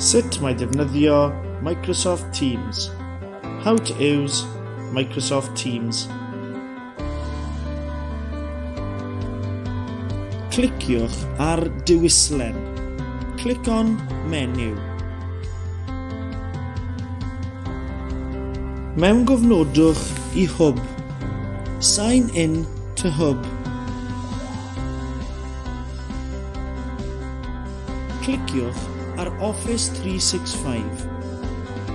Sut mae defnyddio Microsoft Teams? How to use Microsoft Teams. Cliciwch ar Dewislen. Click on Menu. Mewngofnodwch i Hwb. Sign in to Hwb. Cliciwch ar Office 365.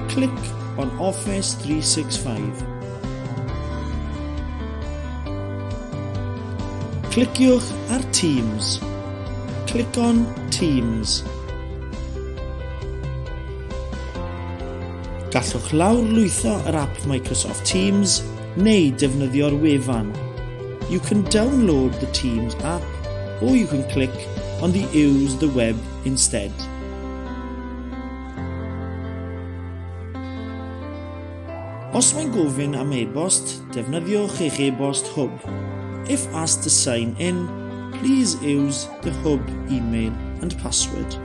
Click on Office 365. Cliciwch ar Teams. Click on Teams. Gallwch lawrlwytho yr app Microsoft Teams neu defnyddio'r wefan. You can download the Teams app or you can click on the Use the Web instead. Os mae'n gofyn am e-bost, defnyddiwch eich e-bost Hwb. If asked to sign in, please use the Hwb email and password.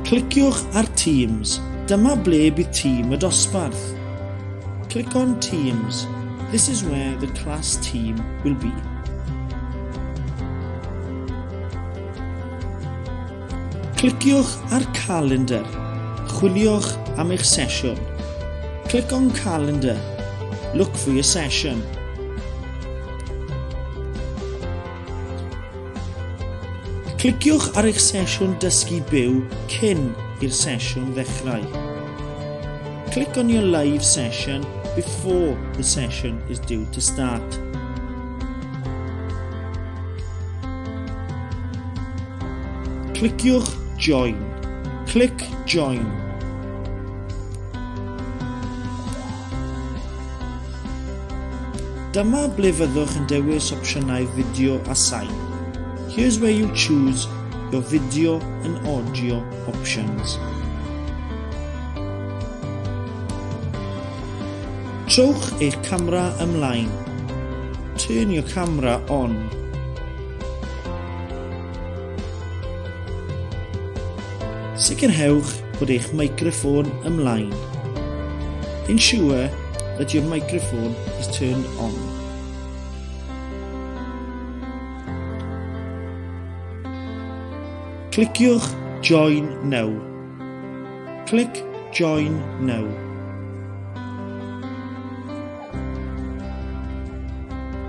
Cliciwch ar Teams. Dyma ble bydd tîm y dosbarth. Click on Teams. This is where the class team will be. Cliciwch ar Calendar. Chwiliwch am eich sesiwn. Click on Calendar. Look for your session. Cliciwch ar eich sesiwn dysgu byw cyn i'r sesiwn ddechrau. Click on your live session before the session is due to start. Cliciwch Join. Click Join. Dyma ble fyddwch yn dewis opsiynau fideo a sain. Here's where you choose your video and audio options. Trowch eich camera ymlaen. Turn your camera on. Sicrhewch bod eich meicroffon ymlaen. Ensure that your microphone is turned on. Cliciwch Join Now. Click Join Now.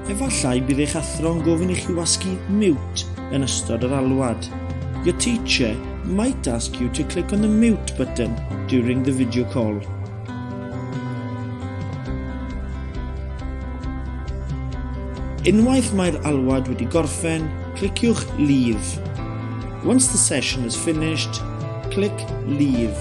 Efallai bydd eich athro'n gofyn i chi wasgu mute yn ystod yr alwad. Your teacher might ask you to click on the mute button during the video call. Unwaith mae'r alwad wedi gorffen, cliciwch Leave. Once the session is finished, click Leave.